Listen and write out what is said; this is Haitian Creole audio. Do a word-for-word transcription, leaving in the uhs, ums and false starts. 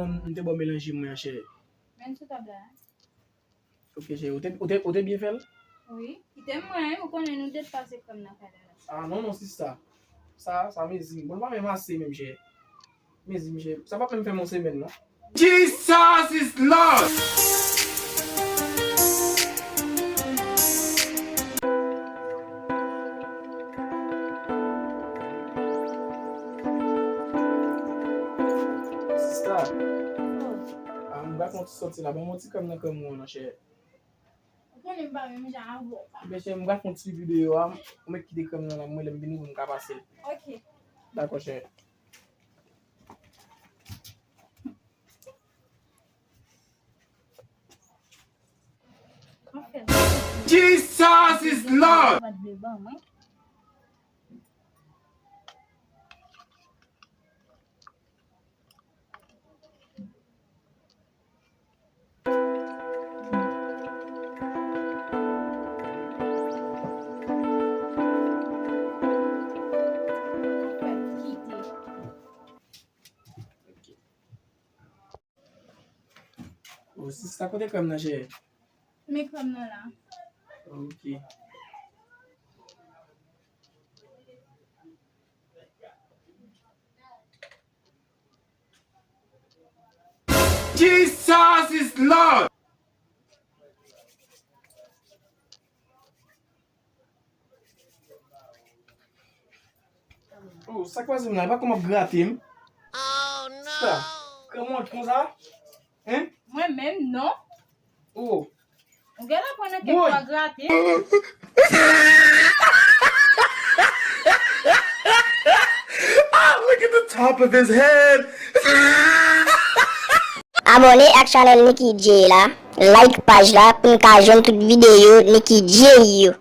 M te ba w melanje mwen an, chè. Men sou tab la. Ok, chè, ou te, ou te, ou te byen fè l? Wi. Kite m mwen, ou konnen nou de t pase krèm nan kay la. Ah, non, non, sista. Sa, sa mezi. Bon, l pa menm ase menm, chè. Mezi, chè. Sa p ap menm fè m yon semèn, non. Jesus is Lord! Sista, ah, m pral fè yon ti sòti la. Ban m yon ti krèm nan krèm ou an, chè. Ou konnen m pa menm jan avè w. Ebyen, chè, m pral fè yon ti videyo a. Ou mèt kite krèm nan la, mwen, lè m vini, pou m ka pase l. Ok. Dakò, chè. Jesus is Lord! O, sista, kote krèm nan, chè? Men krèm nan la. Ok. Jesus is Lord! Oh, sa k pase m la? E pa kòman grate m? Sa, kòman konsa? Hein? Mwen menm, non. Oh. Ou gen la pran nan kèk pwa grate. Ah, look at the top of his head. Abòne ak chanèl Nicky Jay la, like paj la pou n ka jwenn tout videyo Nicky Jay yo.